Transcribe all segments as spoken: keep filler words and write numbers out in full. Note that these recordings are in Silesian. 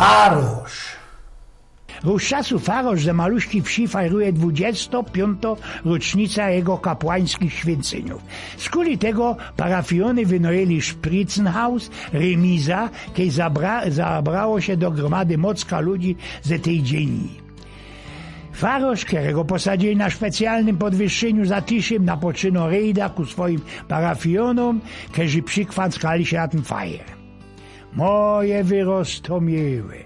Farosz. Rusz czasu farosz ze maluśkij wsi fajruje dwudziestŏ piōntŏ rocznica jego kapłańskich świyncyniōw. Skuli tego parafijōny wynojyli szpricenhaus, remiza, kej zabra-, zabrało sie do grōmady mocka ludzi ze tyj dzielniji. Farosz, kerego posadziyli na specjalnym podwyższyniu za Tiszym, napoczynŏ rejda ku swojim parafijōnōm, kerzi przikwackali sie na tyn fajer. Moje wyroztōmiyłe,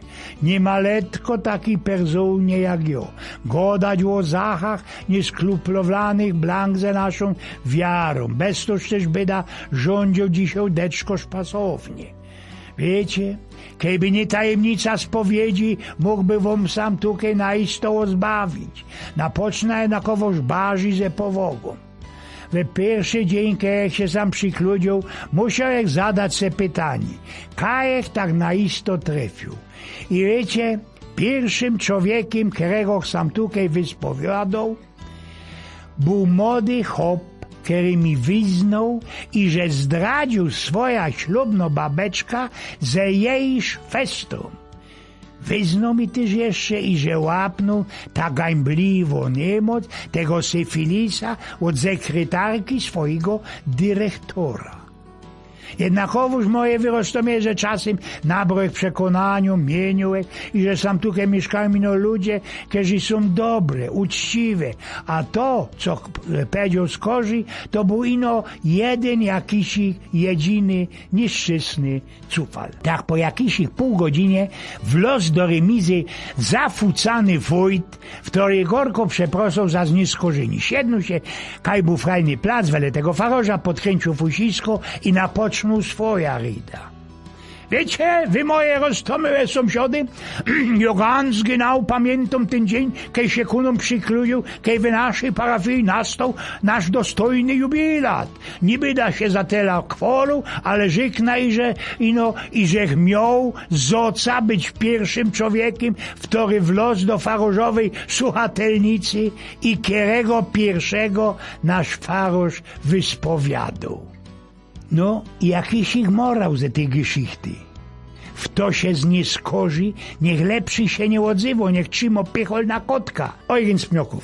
niy ma letko takij persōnie jak jŏ godać ô zachach niyskruplowanych blank ze naszōm wiarōm, bez to, żech byda rzōndziył dzisiej deczko szpasownie. Wiycie, kejby niy tajymnica spowiedzi, mōgłbych wōm sam tukej na isto ôzbawić. Napoczynã jednakowoż barzij ze powŏgōm. We piyrszy dziyń, kej żech sie sam przikludziōł, musioł żech zadać se pytanie, kaj żech tak na isto trefiōł. I wiycie, piyrszym czowiekym, kerego żech sam tukej wyspowiŏdoł, bōł młody chop, kery mi wyznoł, iże zdradziōł swoja ślubnŏ babeczka ze jeji szwestōm. Wyznoł mi tyż jeszcze, iże łapnōł ta gańbliwŏ niymoc tego syfilisa ôd sekrytarki swojigo dyrechtora. Jednakowōż, moje wyroztōmiyłe, czasym nabrŏł żech przekonaniŏ, miyniōł żech, iże sam tukej miyszkajōm ino ludzie, kerzi sōm dobre, uczciwe, a to, co k-, pedziōł skorzij, to bōł ino jedyn jakiś jedziny, niyszczysny cufal. Tak po jakichś pół godzinie wloz do remizy zafucany wojt, w keryj gorko przeprosoł za zniyskorzynie. Siednōł sie, kaj bōł frajny plac, wele tego faroża, podkryncyōł fusisko i napocznōł swoja ryda. Wiycie, wy moje roztōmyłe sōmsiody, jŏ ganz genau pamiyntōm tyn dziyń, kej sie ku nōm przikludziōł, kej w naszyj parafiji nastoł nasz dostojny jubilat. Niy byda sie za tela chwoliōł, ale rzyknã, iże ino, iżech mioł zoca być piyrszym czowiekym, kery wloz do farożowyj suchatelnicy i kerego piyrszego nasz faroż wyspowiŏdoł. No, i jakiś ich morał ze tyj gyszichty? Fto sie zniyskorzi, niych lepszy sie niy ôdzywŏ, niych trzimŏ pychol na kotka. Ojgyn z Pniŏkōw.